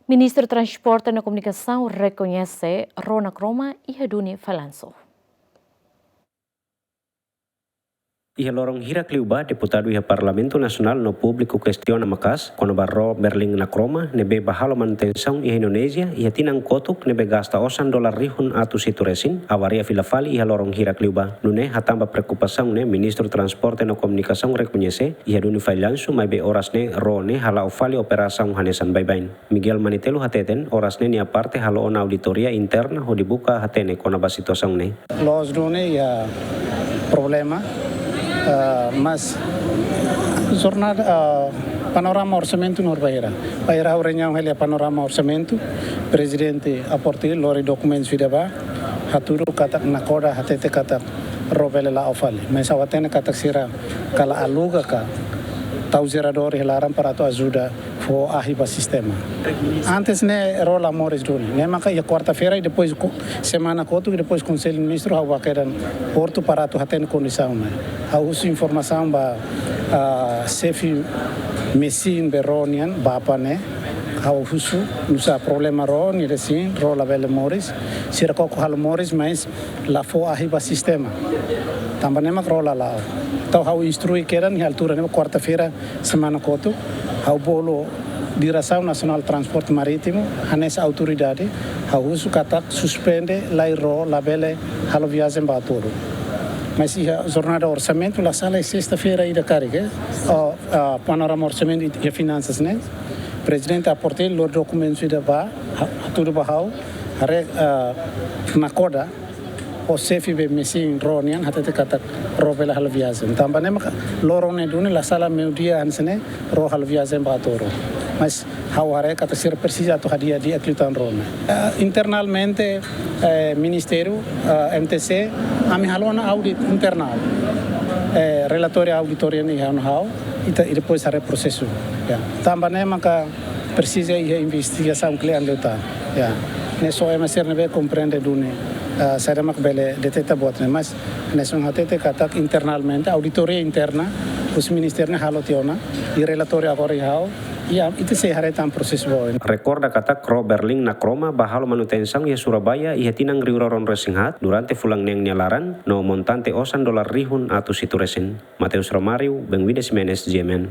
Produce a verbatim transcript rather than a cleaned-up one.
Ministru Transporte no Komunikasaun rekoñese ró nakroma iha duni fallansu. Iha loron hirak liubá, deputadu iha Parlamentu Nasionál no públiku kestiona maka'as kona-ba ró Berlin nakroma ne'ebé bá halo manutensaun iha Indonézia iha tinan kotuk, ne'ebé gasta osan dolar rihun atus hitu resin, avaria fila fali iha loron hirak liubá. Nune'e hatán ba preokupasaun ne'e, Ministru Transporte no Komunikasaun rekoñese iha duni fallansu, maibé oras ne'e ró ne'e hala'o fali operasaun hanesan baibain. Miguel Manitelu hateten, oras ne'e nia parte halo ona auditoria interna hodi buka hatene kona-ba situasaun ne'e. Loos duni iha problema, ah, mas jornada, ah, panorama orsamentu nor baira. Baira ha'u reuniaun hela panorama orsamentu, Prezidente Aportil lori dokumentu ida bá, hatudu katak nakoda hatete katak ró bele la'o fali. Mas ha'u hatene katak sira kala aluga ka tau jeradór iha laran para atu ajuda fó ahi ba sistema. Antes ne'e ró la moris duni. Ne'e maka iha kuarta-feira i depois ko-, semana kotuk i depois Konsellu Ministru ha'u bá kedan portu para atu hatene kondisaun ne'e. Ha'u husu informasaun ba, ah, xefe mesin be ró nian, bapa ne'e. Ha'u husu, nu'usá problema ró, nia dehan ró labele moris. Sira koko halo moris, mas la fó ahi ba sistema. Tanba ne'e mak ró la la'o. Entaun ha'u instrui kedan iha altura ne'e kuarta-feira semana kotuk, ha'u bolu Diresaun Nasionál Transporte Marítimu hanesan autoridade, ha'u husu katak suspende lai ró labele halo viajen ba Tooro. Mas iha jornada orsamentu la sala iha sesta-feira ida karik, eh, o, ah, panorama orsamentu iha finansas ne'e. Prezidente Aportil lori dokumentu ida bá, ha-, hatudu ba ha'u, haree, ah, nakoda ho xefe be mesin ró nian hatete katak ró bele halo viajen. Tanba ne'e maka loron ne'e duni la sala meiudia hanesan ne'e ró halo viajen ba Tooro. Mas ha'u haree katak sira presiza atu hadi'a di'ak liután ró ne'e. Eh, internamente, eh, Ministériu, eh, M T C, ami halo ona audit internál. Eh, relatóriu auditoria ne'e iha ona ha'u, ita, i depois haree prosesu. Ya. Tanba ne'e maka presiza iha investigasaun kle'an liután. Ya. Ne'e só ema sira ne'ebé komprende duni, ah, saida mak bele deteta buat ne'e, mas hanesan hatete katak internamente, auditoria interna, husi ministériu ne'e halo tiha ona, i relatóriu agora iha ha'u, i ita sei haree tan prosesu ba oin. Rekorda katak ró Berlin nakroma bá halo manutensaun iha Surabaya iha tinan rihun rua ruanulu resin haat durante fulan neen nia laran, no montante osan dolar rihun atus hitu resin. Mateus Romário, Benguida Ximenes, G M N.